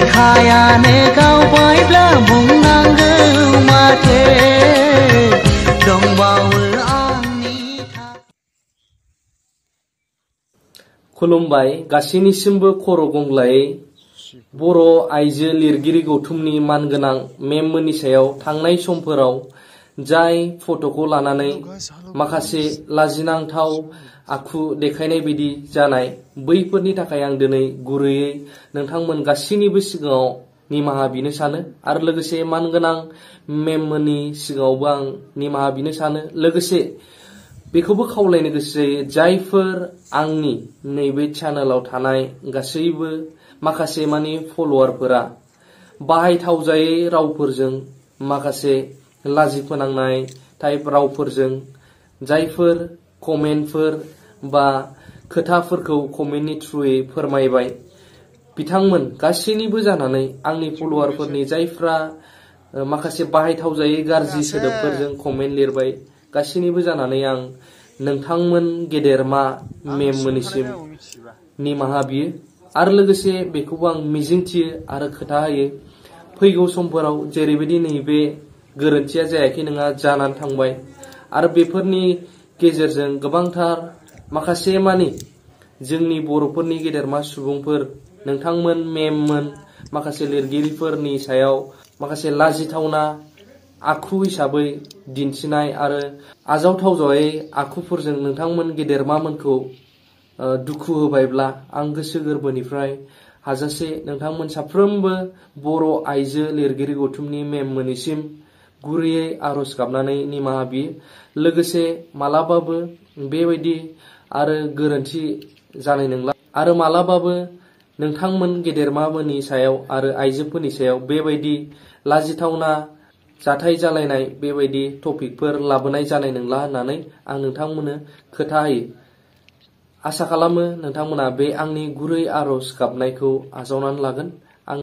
बिखायानो गावबायब्ला बुंनांगौ माथो दंबावो आंनि खुलुमबाय गासैनिसिमबो खर' गंग्लायै बर' आइजो लिरगिरि गौथुमनि मानगोनां मेममोननि सायाव थांनाय समफोराव जाय फट'खौ लानानै माखासे लाजिनांथाव आखु देखायनाय बायदि जानाय बैफोरनि थाखाय आं दिनै गुरैयै नोंथांमोन गासैनिबो सिगाङाव निमाहा बिनो सानो आरो लोगोसे मानगोनां मेममोननि सिगाङावबो आं निमाहा बिनो सानो लोगोसे बेखौबो खावलायनो गोसो जायो जायफोर आंनि नैबे चेनेलाव थानाय गासैबो माखासे मानि फलोवारफोरा बाहायथावजायै रावफोरजों माखासे लाजि फोनांनाय टाइप रावफोरजों जायफोर कमेन्टफोर बा खोथाफोरखौ कमेन्टनि थ्रुयै फोरमायबाय बिथांमोन गासैनिबो जानानै आंनि फलोवारफोरनि जायफ्रा माखासे बाहायथावजायै गाज्रि सोदोबफोरजों कमेन्ट लिरबाय गासैनिबो जानानै आं नोंथांमोन गेदेरमा मेममोननिसिम निमाहा बियो आरो लोगोसे बेखौबो आं मिजिंथियो आरो खोथा होयो फैगौ समफोराव जेरैबायदि नैबे गोरोन्थिया जायाखै नङा जानानै थांबाय आरो बेफोरनि गेजेरजों गोबांथार माखासे मानि जोंनि बर'फोरनि गेदेरमा सुबुंफोर नोंथांमोन मेममोन माखासे लिरगिरिफोरनि सायाव माखासे लाजिथावना आखु हिसाबै दिन्थिनाय आरो आजावथावजायै आखुफोरजों नोंथांमोन गेदेरमामोनखौ दुखु होबायब्ला आं गोसो गोरबोनिफ्राय हाजासे नोंथांमोन साफ्रोमबो बर' आइजो लिरगिरि गौथुमनि मेममोननिसिम गुरैयै आरज गाबनानै निमाहा बियो लोगोसे मालाबाबो बेबायदि आरो गोरोन्थि जानाय नंला आरो मालाबाबो नोंथांमोन गेदेरमामोननि सायाव आरो आइजोफोरनि सायाव बेबायदि लाजिथावना जाथाय जालायनाय बेबायदि टपिकफोर लाबोनाय जानाय नंला होननानै आं नोंथांमोननो खोथा होयो आसा खालामो नोंथांमोना बे आंनि गुरै आरज गाबनायखौ आजावनानै लागोन।